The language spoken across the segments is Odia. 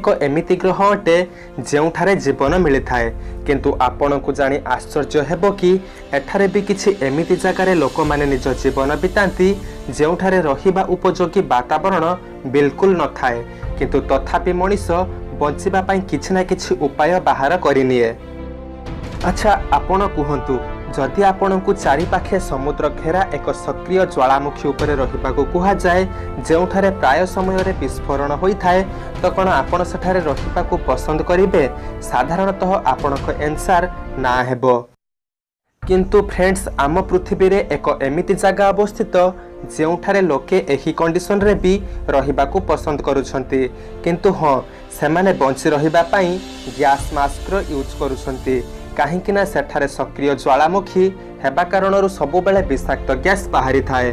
ଏକ ଏମିତି ଗ୍ରହ ଅଟେ, ଯେଉଁଠାରେ ଜୀବନ ମିଳିଥାଏ। କିନ୍ତୁ ଆପଣଙ୍କୁ ଜାଣି ଆଶ୍ଚର୍ଯ୍ୟ ହେବ କି ଏଠାରେ ବି କିଛି ଏମିତି ଜାଗାରେ ଲୋକମାନେ ନିଜ ଜୀବନ ବିତାନ୍ତି, ଯେଉଁଠାରେ ରହିବା ଉପଯୋଗୀ ବାତାବରଣ ବିଲକୁଲ ନଥାଏ। କିନ୍ତୁ ତଥାପି ମଣିଷ ବଞ୍ଚିବା ପାଇଁ କିଛି ନା କିଛି ଉପାୟ ବାହାର କରିନିଏ। ଆଚ୍ଛା, ଆପଣ କୁହନ୍ତୁ, ଯଦି ଆପଣଙ୍କୁ ଚାରିପାଖେ ସମୁଦ୍ର ଘେରା ଏକ ସକ୍ରିୟ ଜ୍ୱାଳାମୁଖୀ ଉପରେ ରହିବାକୁ କୁହାଯାଏ, ଯେଉଁଠାରେ ପ୍ରାୟ ସମୟରେ ବିସ୍ଫୋରଣ ହୋଇଥାଏ, ତ କ'ଣ ଆପଣ ସେଠାରେ ରହିବାକୁ ପସନ୍ଦ କରିବେ? ସାଧାରଣତଃ ଆପଣଙ୍କ ଏନ୍ସାର ନା ହେବ। କିନ୍ତୁ ଫ୍ରେଣ୍ଡସ୍, ଆମ ପୃଥିବୀରେ ଏକ ଏମିତି ଜାଗା ଅବସ୍ଥିତ, ଯେଉଁଠାରେ ଲୋକେ ଏହି କଣ୍ଡିସନରେ ବି ରହିବାକୁ ପସନ୍ଦ କରୁଛନ୍ତି। କିନ୍ତୁ ହଁ, ସେମାନେ ବଞ୍ଚି ରହିବା ପାଇଁ ଗ୍ୟାସ୍ ମାସ୍କର ୟୁଜ୍ କରୁଛନ୍ତି, କାହିଁକି ନା ସେଠାରେ ସକ୍ରିୟ ଜ୍ୱାଳାମୁଖୀ ହେବା କାରଣରୁ ସବୁବେଳେ ବିଷାକ୍ତ ଗ୍ୟାସ୍ ବାହାରିଥାଏ।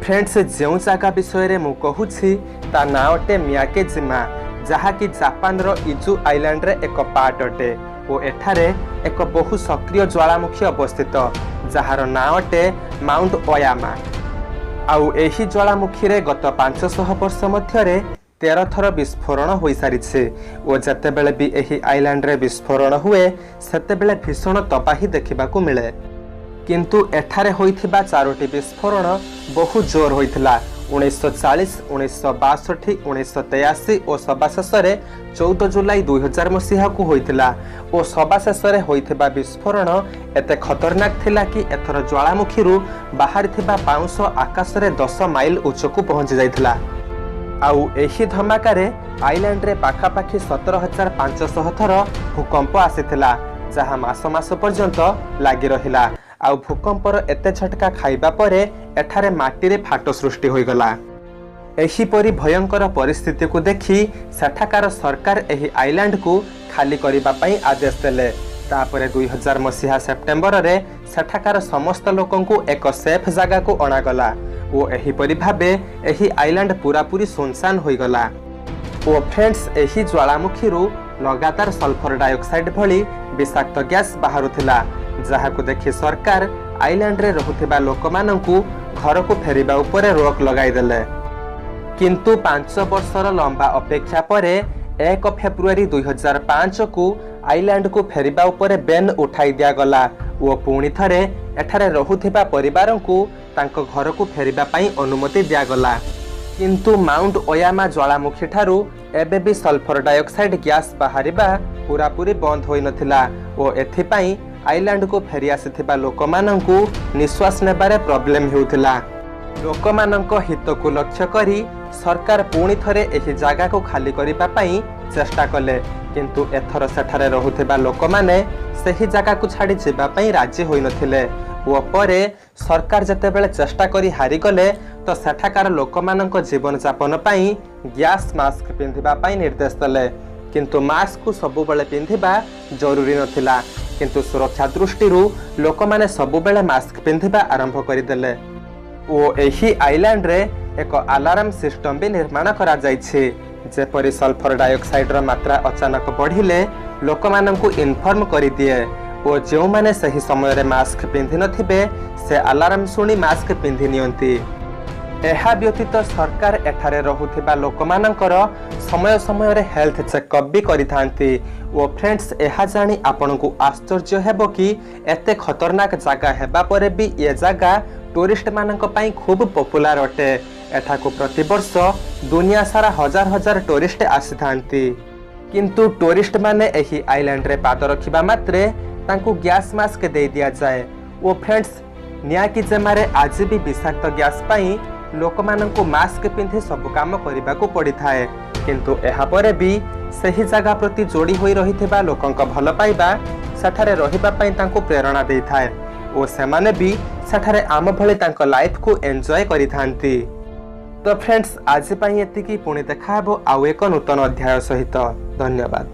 ଫ୍ରେଣ୍ଡସ୍, ଯେଉଁ ଜାଗା ବିଷୟରେ ମୁଁ କହୁଛି, ତା ନାଁ ଅଟେ ମିୟାକେଜିମା, ଯାହାକି ଜାପାନର ଇଜୁ ଆଇଲ୍ୟାଣ୍ଡରେ ଏକ ପାର୍ଟ ଅଟେ ଓ ଏଠାରେ ଏକ ବହୁ ସକ୍ରିୟ ଜ୍ୱାଳାମୁଖୀ ଅବସ୍ଥିତ, ଯାହାର ନାଁ ଅଟେ ମାଉଣ୍ଟ ଓୟାମା। ଆଉ ଏହି ଜ୍ୱାଳାମୁଖୀରେ ଗତ 500 ବର୍ଷ ମଧ୍ୟରେ 13 ଥର ବିସ୍ଫୋରଣ ହୋଇସାରିଛି ଓ ଯେତେବେଳେ ବି ଏହି ଆଇଲ୍ୟାଣ୍ଡରେ ବିସ୍ଫୋରଣ ହୁଏ, ସେତେବେଳେ ଭୀଷଣ ତବାହି ଦେଖିବାକୁ ମିଳେ। କିନ୍ତୁ ଏଠାରେ ହୋଇଥିବା ଚାରୋଟି ବିସ୍ଫୋରଣ ବହୁ ଜୋର ହୋଇଥିଲା। 1940, 1962, 1983 ଓ ସବାଶେଷରେ 14 ଜୁଲାଇ 2000 ମସିହାକୁ ହୋଇଥିଲା। ଓ ସବାଶେଷରେ ହୋଇଥିବା ବିସ୍ଫୋରଣ ଏତେ ଖତରନାକ ଥିଲା କି ଏଥର ଜ୍ୱାଳାମୁଖୀରୁ ବାହାରିଥିବା ପାଉଁଶ ଆକାଶରେ 10 ମାଇଲ ଉଚ୍ଚକୁ ପହଞ୍ଚି ଯାଇଥିଲା। ଆଉ ଏହି ଧମାକାରେ ଆଇଲ୍ୟାଣ୍ଡରେ ପାଖାପାଖି 17,500 ଥର ଭୂକମ୍ପ ଆସିଥିଲା, ଯାହା ମାସ ମାସ ପର୍ଯ୍ୟନ୍ତ ଲାଗି ରହିଲା। ଆଉ ଭୂକମ୍ପର ଏତେ ଝଟକା ଖାଇବା ପରେ ଏଠାରେ ମାଟିରେ ଫାଟ ସୃଷ୍ଟି ହୋଇଗଲା। ଏହିପରି ଭୟଙ୍କର ପରିସ୍ଥିତିକୁ ଦେଖି ସେଠାକାର ସରକାର ଏହି ଆଇଲ୍ୟାଣ୍ଡକୁ ଖାଲି କରିବା ପାଇଁ ଆଦେଶ ଦେଲେ। ତାପରେ 2000 ମସିହା ସେପ୍ଟେମ୍ବରରେ ସେଠାକାର ସମସ୍ତ ଲୋକଙ୍କୁ ଏକ ସେଫ୍ ଜାଗାକୁ ଅଣାଗଲା ଓ ଏହିପରି ଭାବେ ଏହି ଆଇଲ୍ୟାଣ୍ଡ ପୁରାପୁରି ସୁନସାନ ହୋଇଗଲା। ଓ ଫ୍ରେଣ୍ଡସ୍, ଏହି ଜ୍ୱାଳାମୁଖୀରୁ ଲଗାତାର ସଲଫର ଡାଇଅକ୍ସାଇଡ୍ ଭଳି ବିଷାକ୍ତ ଗ୍ୟାସ୍ ବାହାରୁଥିଲା, ଯାହାକୁ ଦେଖି ସରକାର ଆଇଲ୍ୟାଣ୍ଡରେ ରହୁଥିବା ଲୋକମାନଙ୍କୁ ଘରକୁ ଫେରିବା ଉପରେ ରୋକ ଲଗାଇଦେଲେ। କିନ୍ତୁ 5 ବର୍ଷର ଲମ୍ବା ଅପେକ୍ଷା ପରେ 1 ଫେବୃଆରୀ 2005କୁ ଆଇଲ୍ୟାଣ୍ଡକୁ ଫେରିବା ଉପରେ ବ୍ୟାନ୍ ଉଠାଇ ଦିଆଗଲା ଓ ପୁଣି ଥରେ ଏଠାରେ ରହୁଥିବା ପରିବାରଙ୍କୁ ତାଙ୍କ ଘରକୁ ଫେରିବା ପାଇଁ ଅନୁମତି ଦିଆଗଲା। କିନ୍ତୁ ମାଉଣ୍ଟ ଓୟାମା ଜ୍ୱାଳାମୁଖୀଠାରୁ ଏବେ ବି ସଲଫର ଡାଇଅକ୍ସାଇଡ୍ ଗ୍ୟାସ୍ ବାହାରିବା ପୁରାପୁରି ବନ୍ଦ ହୋଇନଥିଲା ଓ ଏଥିପାଇଁ ଆଇଲ୍ୟାଣ୍ଡକୁ ଫେରି ଆସିଥିବା ଲୋକମାନଙ୍କୁ ନିଶ୍ୱାସ ନେବାରେ ପ୍ରୋବ୍ଲେମ୍ ହେଉଥିଲା। ଲୋକମାନଙ୍କ ହିତକୁ ଲକ୍ଷ୍ୟ କରି ସରକାର ପୁଣି ଥରେ ଏହି ଜାଗାକୁ ଖାଲି କରିବା ପାଇଁ ଚେଷ୍ଟା କଲେ। କିନ୍ତୁ ଏଥର ସେଠାରେ ରହୁଥିବା ଲୋକମାନେ ସେହି ଜାଗାକୁ ଛାଡ଼ି ଯିବା ପାଇଁ ରାଜି ହୋଇନଥିଲେ ଓ ପରେ ସରକାର ଯେତେବେଳେ ଚେଷ୍ଟା କରି ହାରିଗଲେ, ତ ସେଠାକାର ଲୋକମାନଙ୍କ ଜୀବନଯାପନ ପାଇଁ ଗ୍ୟାସ୍ ମାସ୍କ ପିନ୍ଧିବା ପାଇଁ ନିର୍ଦ୍ଦେଶ ଦେଲେ। କିନ୍ତୁ ମାସ୍କକୁ ସବୁବେଳେ ପିନ୍ଧିବା ଜରୁରୀ ନଥିଲା, କିନ୍ତୁ ସୁରକ୍ଷା ଦୃଷ୍ଟିରୁ ଲୋକମାନେ ସବୁବେଳେ ମାସ୍କ ପିନ୍ଧିବା ଆରମ୍ଭ କରିଦେଲେ। ଓ ଏହି ଆଇଲ୍ୟାଣ୍ଡରେ ଏକ ଆଲାର୍ମ ସିଷ୍ଟମ ବି ନିର୍ମାଣ କରାଯାଇଛି, ଯେପରି ସଲଫର ଡାଇଅକ୍ସାଇଡର ମାତ୍ରା ଅଚାନକ ବଢ଼ିଲେ ଲୋକମାନଙ୍କୁ ଇନଫର୍ମ କରିଦିଏ ଓ ଯେଉଁମାନେ ସେହି ସମୟରେ ମାସ୍କ ପିନ୍ଧିନଥିବେ, ସେ ଆଲାର୍ମ ଶୁଣି ମାସ୍କ ପିନ୍ଧି ନିଅନ୍ତି। ଏହା ବ୍ୟତୀତ ସରକାର ଏଠାରେ ରହୁଥିବା ଲୋକମାନଙ୍କର ସମୟ ସମୟରେ ହେଲ୍ଥ ଚେକଅପ୍ ବି କରିଥାନ୍ତି। ଓ ଫ୍ରେଣ୍ଡସ୍, ଏହା ଜାଣି ଆପଣଙ୍କୁ ଆଶ୍ଚର୍ଯ୍ୟ ହେବ କି ଏତେ ଖତରନାକ ଜାଗା ହେବା ପରେ ବି ଏ ଜାଗା ଟୁରିଷ୍ଟମାନଙ୍କ ପାଇଁ ଖୁବ୍ ପପୁଲାର ଅଟେ। ଏଠାକୁ ପ୍ରତିବର୍ଷ ଦୁନିଆ ସାରା ହଜାର ହଜାର ଟୁରିଷ୍ଟ ଆସିଥାନ୍ତି। କିନ୍ତୁ ଟୁରିଷ୍ଟମାନେ ଏହି ଆଇଲ୍ୟାଣ୍ଡରେ ପାଦ ରଖିବା ମାତ୍ରେ ତାଙ୍କୁ ଗ୍ୟାସ୍ ମାସ୍କ ଦେଇ ଦିଆଯାଏ। ଓ ଫ୍ରେଣ୍ଡସ୍, ମିୟାକେଜିମାରେ ଆଜି ବି ବିଷାକ୍ତ ଗ୍ୟାସ୍ ପାଇଁ ଲୋକମାନଙ୍କୁ ମାସ୍କ ପିନ୍ଧି ସବୁ କାମ କରିବାକୁ ପଡ଼ିଥାଏ। କିନ୍ତୁ ଏହାପରେ ବି ସେହି ଜାଗା ପ୍ରତି ଯୋଡ଼ି ହୋଇ ରହିଥିବା ଲୋକଙ୍କ ଭଲ ପାଇବା ସେଠାରେ ରହିବା ପାଇଁ ତାଙ୍କୁ ପ୍ରେରଣା ଦେଇଥାଏ ଓ ସେମାନେ ବି ସେଠାରେ ଆମ ଭଳି ତାଙ୍କ ଲାଇଫକୁ ଏନ୍ଜୟ କରିଥାନ୍ତି। ତ ଫ୍ରେଣ୍ଡସ୍, ଆଜି ପାଇଁ ଏତିକି। ପୁଣି ଦେଖାହେବ ଆଉ ଏକ ନୂତନ ଅଧ୍ୟାୟ ସହିତ। ଧନ୍ୟବାଦ।